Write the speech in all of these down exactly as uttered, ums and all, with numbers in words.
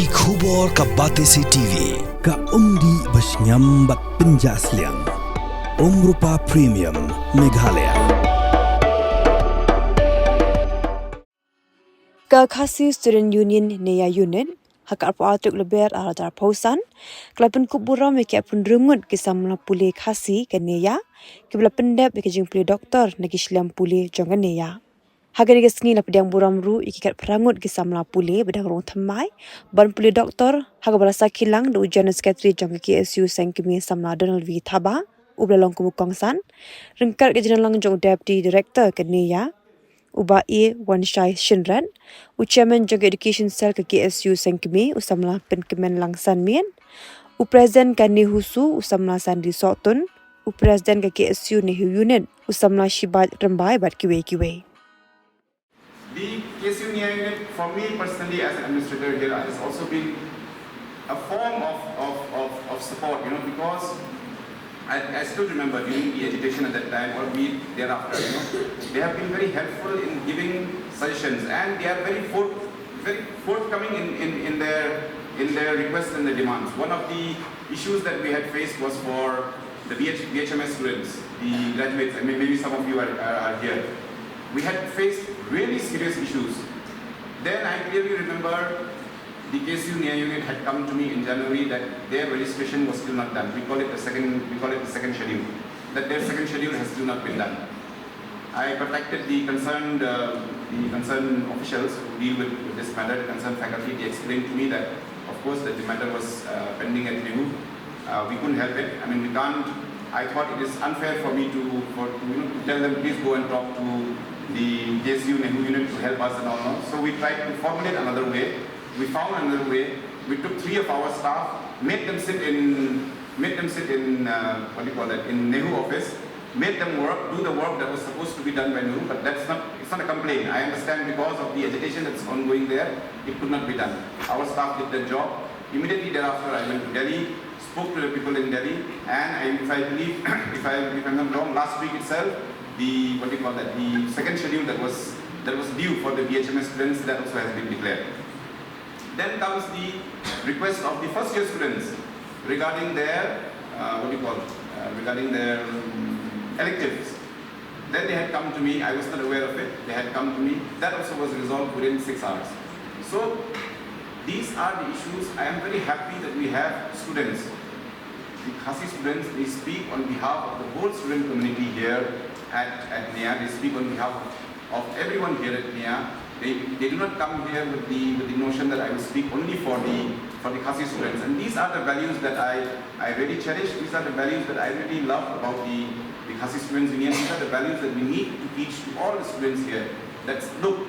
Ki khubor ka Batesi T V, ka umdih ba shngiam bad pynjah sliang. Umrupa Premium, Meghalaya. Ka Khasi Student Union NEYA Unit, ha ka arphew tarik Lber arhajar arphew san, ka la pynkup burom ïa ki arphew hynriew ngut ki samla pule Khasi ka NEYA, kiba la pyndep ïa ka jingpule doktor na ki shlem pule jong ka NEYA. Ha kane ka sngi la pdiang burom ruh ïa ki khatphra ngut ki samla pule ba dang rung thymmai ban pule doktor, ha kaba la sakhi lang da u General Secretary jong ka K S U Sengkmie, samla Donald V Thabah, uba la long kum u kongsan, ryngkat ka jingdon lang jong u Deputy Director ka NEYA, u Bah A Wanshai Shynrett, u Chairman jong ka Education Cell ka K S U Sengkmie, u samla Pynkmenlang Sanmiet, u President ka NEHUSU, u samla Sandy Sohtun, u President ka K S U NEHU Unit, u samla Shibat Rymbai bad kiwei kiwei. The K S U NEYA Unit, for me personally as an administrator here, has also been a form of, of, of, of support, you know, because I, I still remember during the agitation at that time or be it thereafter, you know, they have been very helpful in giving suggestions, and they are very forth, very forthcoming in, in, in their, in their requests and their demands. One of the issues that we had faced was for the B H, B H M S students, the graduates. I mean, maybe some of you are, are, are here. We had faced really serious issues. Then I clearly remember the K S U NEYA Unit had come to me in January that their registration was still not done. We call it the second, we call it the second schedule. That their second schedule has still not been done. I contacted the concerned, uh, the concerned officials who deal with, with this matter, the concerned faculty. They explained to me that, of course, that the matter was, uh, pending at NEHU. Uh, we couldn't help it. I mean, we can't. I thought it is unfair for me to, for, to, you know, to tell them, "Please go and talk to the K S U NEHU unit to help us and all." No. So we tried to formulate another way. We found another way. We took three of our staff, made them sit in, made them sit in, uh, what do you call that, in NEHU office, made them work, do the work that was supposed to be done by NEHU, but that's not, it's not a complaint. I understand because of the agitation that's ongoing there, it could not be done. Our staff did their job. Immediately thereafter, I went to Delhi, spoke to the people in Delhi, and I, if I believe, if I, if I'm not wrong, last week itself, the, what do you call that, the second schedule that was, that was due for the B H M S students, that also has been declared. Then comes the request of the first year students regarding their, uh, what do you call, uh, regarding their, um, electives. Then they had come to me, I was not aware of it, they had come to me. That also was resolved within six hours. So these are the issues. I am very happy that we have students, the Khasi students, they speak on behalf of the whole student community here at, at NEYA. They speak on behalf of, of everyone here at NEYA. They, they do not come here with the, with the notion that I will speak only for the, for the Khasi students. And these are the values that I, I really cherish. These are the values that I really love about the, the Khasi Students Union. These are the values that we need to teach to all the students here. That's, look,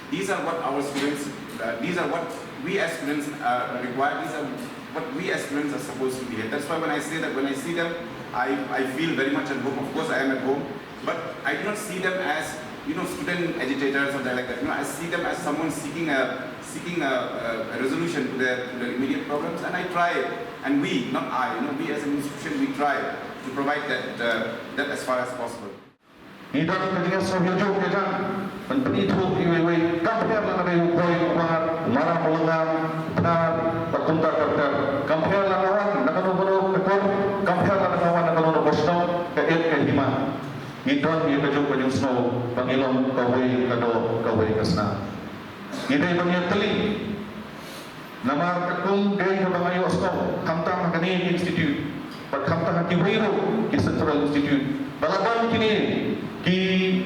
these are what our students, uh, these are what we as students, uh, require. These are what we as students are supposed to be here. That's why when I say that, when I see them, I, I feel very much at home. Of course, I am at home, but I do not see them as, you know, student agitators or something like that. You know, I see them as someone seeking a, seeking a, a, a resolution to their, to their immediate problems, and I try, and we, not I, you know, we as an institution, we try to provide that, uh, that as far as possible. Ngi don ka jingïasnoh ïa jong ka jong ban pynithuh ïa iwei iwei, kam pher lada ka dei u Khoi, u Pnar, u Maram, u Lyngngam, u Pnar, bad kumta ter ter. Kam pher lada ka wan na kano kano ka kur, kam pher lada ka wan na kano kano ka shnong, ka it ka hima. Ngi don ïa ka jong ka jingsnoh ba ngi long kawei ka doh kawei ka snam. Ngi dei ban ïatylli. Namar katkum kaei kaba nga ïohsngew, khamtam ha kane ka institute bad khamtam ha kiwei ruh ki central institute, ba la don kine ki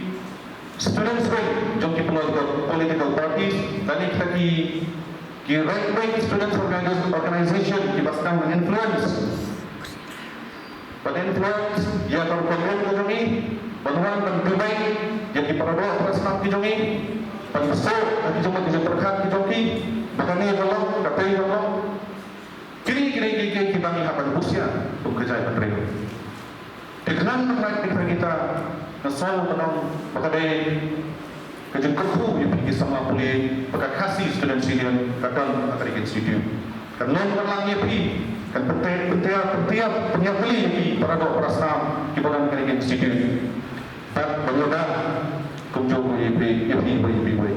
students wing jong ki political, political parties, lane kita ki, ki right wing students organi-, organization kiba sdang ban influence, ban influence ïa ka rukom rim ka jong ngi, ban wan ban duwai ïa ki paradoh parasnam ki jong ngi, ban sngewthuh ïa ki jingmut ki jingpyrkhat ki jong ki, ba kane ka long, katei ka long. Kine, kine, kine, kine kiba ngi hap ban husiar kum ka jaitbynriew. Te khnang ba ngi, kita, nga sngew ban ong ba ka dei ka jingkyrkhu ïa phi ki samla pule ba ka Khasi Students' Union ka don ha kane ka institute. Kan long kan lang ïa phi, kan pyntiar, pyntiar, pyntiar, pynïatylli ïa ki paradoh parasnam kiba don ha kane ka institute. Bad ban ïoh da kumjuh ïa phi, ïa phi, ïa phi, ïa phi.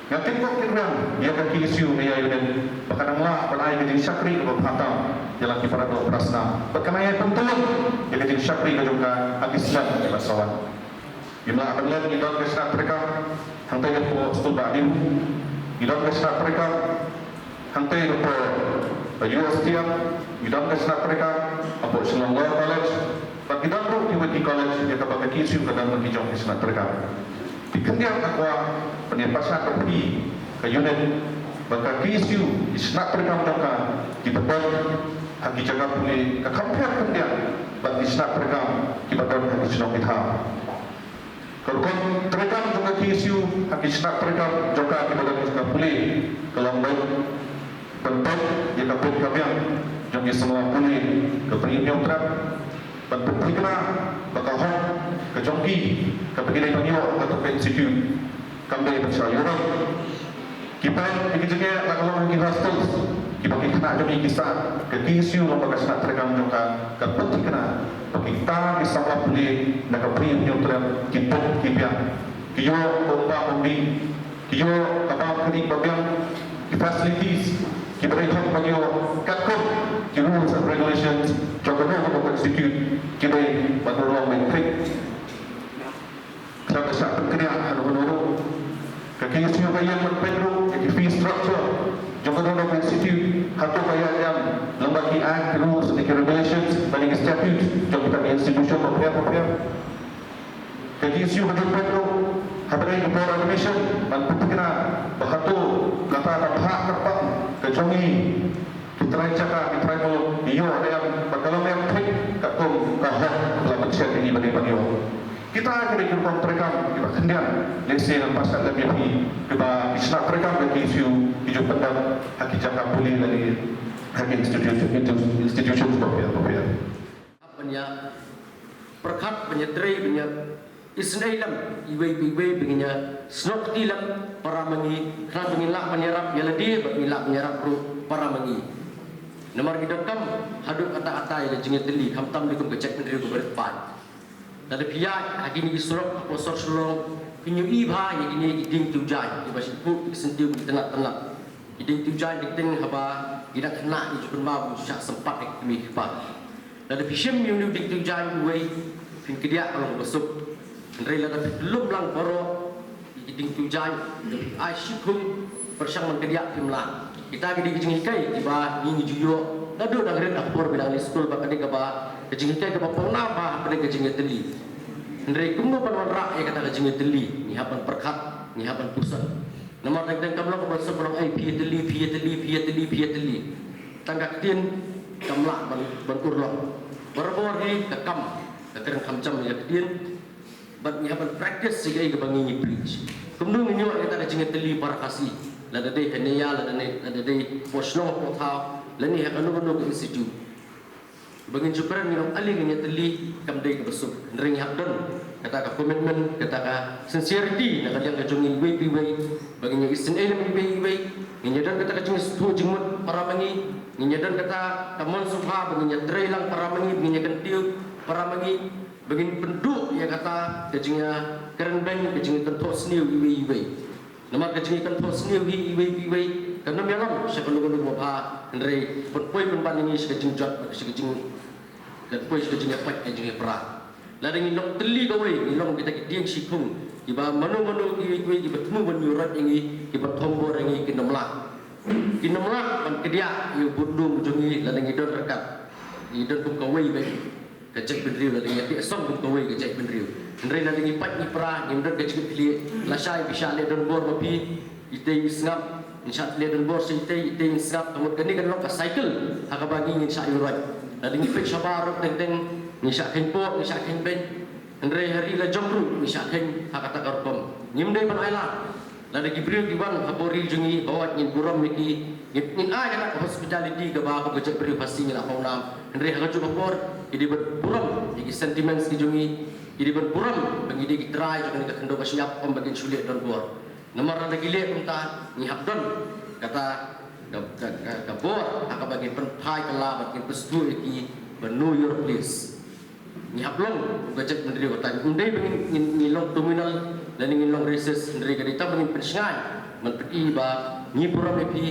Nga kynkoh kynriang ïa ka K S U ne ïa u Union ba ka dang lah ban ai ka jingshakri kaba bha tam ïa la ki para doh para snam bad ka nang ïa pyntyllun ïa ka jingshakri ka jong ka ha ki snem kiba sa wan. Ngim lah ban leh, ngi don ka shnat treikam hangtei hapoh Skulbah Dihu, ngi don ka shnat treikam hangtei hapoh U S T M, ngi don ka shnat treikam hapoh Shillong Law College, bad ngi don ruh kiwei ki college ïa kaba ka K S U ka don ki jong ki shnat treikam. Te khyndiat nga kwah ban ïa pynshai bad phi ka Union ba ka K S U ki shnat treikam jong ka kiba don ha ki jaka pule ka kham pher khyndiat bad ki shnat treikam kiba don ha ki shnong ki thaw. Ka rukom treikam jong ka K S U ha ki shnat treikam jong ka kiba don ha ki jaka pule ka long ban pynpait ïa ka beit ka biang jong ki samla pule ka Bri Hynñiewtrep, ban pynthikna ba ka hok ka jong ki kaba ki dei ban ïoh ha kato ka institute kam dei ban shah ïoh. Ki peit ïa ki jingeh la ka long ha ki hostels kiba ki khynnah jong ngi ki sah, ka K S U long ba ka shnat treikam jong ka ka pynthikna ba kita ki samla pule na ka Bri Hynñiewtrep ki bit ki biang, ki ïoh kumba kumbi, ki ïoh ka bam ka dih ba biang, ki facilities kiba dei hok ban ïoh katkum ki rules and regulations jong kano kano ka institute ki dei ban urlong beit. Khlem da shah pynkynriah hano hano ruh, ka K S U ka ïeng ban peit ruh ïa ki fee structure jong kano kano ka institute, hato ka ïaid ïam lyngba ki act, ki rules ne ki regulations lane ki statute jong kita ki institution bapher bapher. Ka K S U ka ju peit ruh hapdeng ka por admission ban pynthikna ba hato kata ka bhah kyrpang ka jong ngi ki trai jaka, ki trai muluk, ïoh ne em, ba ka long em thik katkum ka hok ba la pynshet ïa ngi ba dei ban ïoh. Kita ki dei ki rukom treikam kiba khyndiat, lehse ngan pynshai lem ïa phi kiba ki shnat treikam ka K S U ki ju pyndep ha ki jaka pule lane ha ki institution, institutions bapher bapher. Ban ïa pyrkhat, ban ïa trei, ban ïa isynei lem iwei pa iwei, ba ngin ïa snoh kti lem para ma ngi, khnang ba ngin lah ban ïarap ïa lade bad ngin lah ban ïarap ruh para ma ngi. Namar ngi donkam haduh katta katta ïa la jingïatylli, khamtam da kum ka jaitbynriew kaba rit paid. Lada phi ïaid ha kine ki surok hapoh sor Shillong, phin ïohi bha ïa kine ki dieng tiew jaiñ kiba shim phuh ki syntiew ki tynnat tynnat. Ki dieng tiew jaiñ ki teng haba ki dang khynnah ki ju kynmaw ba ki ju shah sympat ïa ki kmie ki kpa. Lada phi shim ïa une u dieng tiew jaiñ uwei, phin kdiah ka long kaba suk. Hynrei lada phi pynlum lang baroh ïa ki dieng tiew jaiñ, lada phi ai shi khung pyrshang ban kdiah, phim lah. Kita ki dei ki jinghikai kiba ngi ngi ju ïoh naduh dang rit ha ka por ba ngi dang leit skul, ba ka dei kaba ka jinghikai kaba pawnam bha hapdeng ka jingïatylli. Hynrei kumno ban wanrah ïa kata ka jingïatylli, ngi hap ban pyrkhat, ngi hap ban pyrshang. Namar teng teng kam long kaba suk ba long, ai, phi ïatylli, phi ïatylli, phi ïatylli, phi ïatylli. Tang ka ktien kam lah ban, ban urlong. Barabor hi ka kam ka kren kham jam ïa ka ktien. Bad ngi hap ban practice ïa kaei kaba ngi ngi preach. Kumno ngin ïoh ïa kata ka jingïatylli para Khasi, lada dei hangne ïa, lada dei, lada dei hapoh shnong hapoh thaw, lane ha kano kano ka institute. Ba ngin ju kren, ngin ong ale ngin ïatylli kam dei kaba suk. Hynrei ngi hap don kata ka commitment, kata ka sincerity na ka liang ka jong ngi iwei pa iwei, ba ngin ïa isynei lem iwei pa iwei. Ngin ïa don kata ka jingsngewthuh jingmut para ma ngi, ngin ïa don kata ka mon sngewbha ba ngin ïa trei lang para ma ngi, ba ngin ïa kyntiew para ma ngi, ba ngin pynduh ïa kata ka jingïakren beiñ, ka jingïakynthoh sniew iwei pa iwei. Namar ka jingïakynthoh sniew hi iwei pa iwei kan ym ïalam sha kano kano kaba bha, hynrei pynpoi pynban ïa ngi sha ka jingjot bad sha ka jing, kan poi sha ka jingïapait ka jingïapra. Lada ngi long tylli kawei, ngi long kita ki dieng shi khung kiba mano mano kiwei kiwei kiba thmu ban ïuhroit ïa ngi, kiba thombor ïa ngi, kin ym lah. Kin ym lah ban kdiah ïa u budlum jong ngi lada ngi don ryngkat, ngi don kum kawei beit ka jaitbynriew, lada ngi ïateh song kum kawei ka jaitbynriew. Hynrei lada ngi pait ngi pra, ngim don ka jingkitkhlieh. Lashai phi shah leh donbor ma phi, itei i sngap, ngin shah leh donbor sha itei, itei i sngap. Ka mut kane kan long ka cycle ha kaba ngi ngin shah ïuhroit. Lada ngi peit shabar ruh teng teng, ngi shah kheiñ poh, ngi shah kheiñ beiñ. Hynrei ha ri la jong ruh ngi shah kheiñ ha kata ka rukom. Ngim dei ban ailad. Lada ki briew ki wan hapoh ri jong ngi, hooid, ngin burom ïa ki, ngin, ngin ai kata ka hospitality kaba kum ka jaitbynriew Khasi ngi la pawnam. Hynrei ha kajuh ka por ki dei ban burom ïa ki sentiments ki jong ngi, ki dei ban burom ba ngi dei ki trai jong kane ka khyndew ka shyiap, ym ba kin shu leh donbor. Namar lada ki leh kumta, ngi hap don kata ka, ka, ka, ka bor ha kaba ngin pynphai kylla bad ngin pynsngewthuh ïa ki ba know your place. Ngi hap long kum ka jaitbynriew kata. Ym dei ba ngin, ngin, ngin long communal lane ngin long racist, hynrei ka dei tang ba ngin pynshngaiñ Ngan pyni ba ngi burom ïa phi,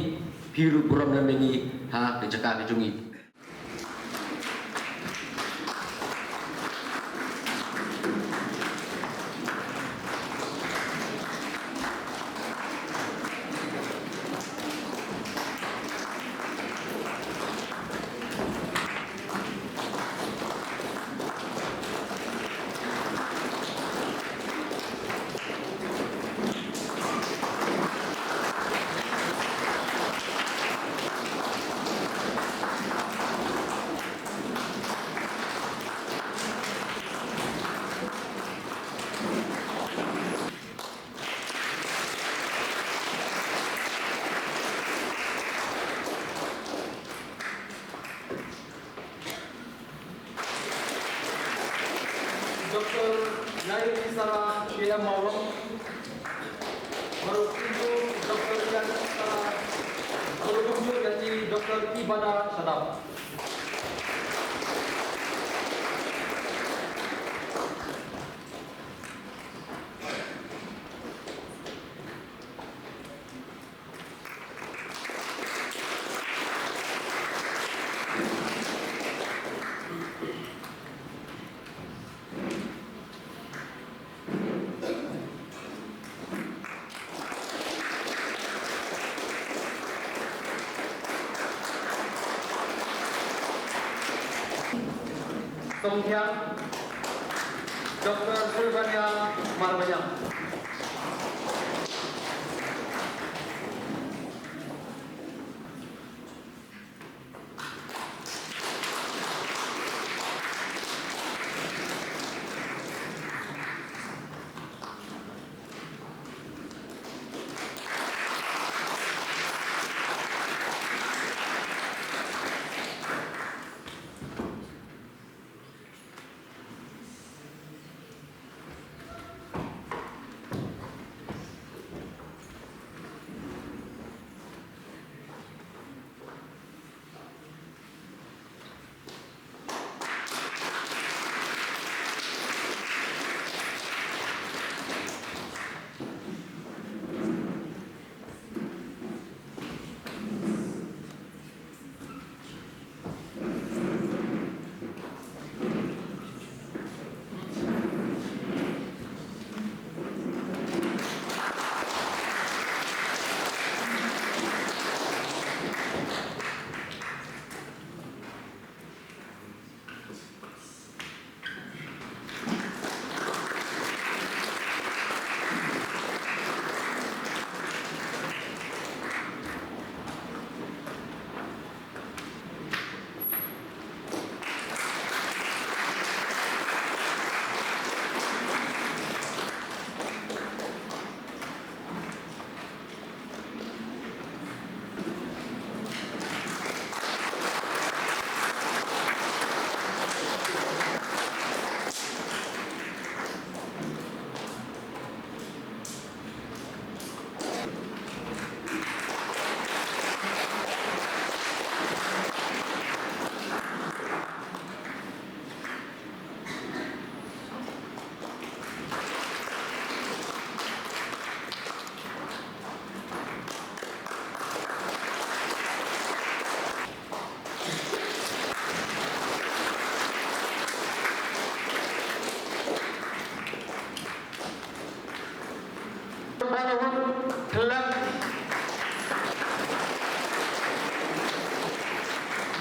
phi ruh burom lem ïa ngi ha ka jaka ka jong ngi. Doktor Naomi Sarah Shyam Mawang, baroh kumjuh Doktor Ian Sarah, baroh kumjuh ïa i Doktor Ibana Shadap. Songthiang, Doktor Sylvania Marbaniang.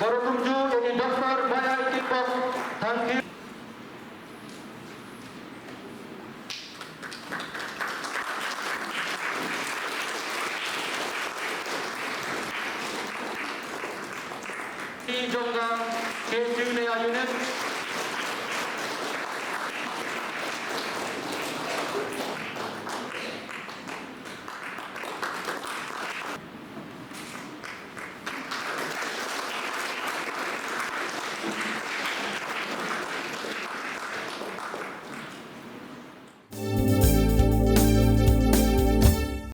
Baroh kumjuh ïa i Doktor Baiaitiew Kok, Thangkhiew. Ki jong ka, ki jong ne a unit,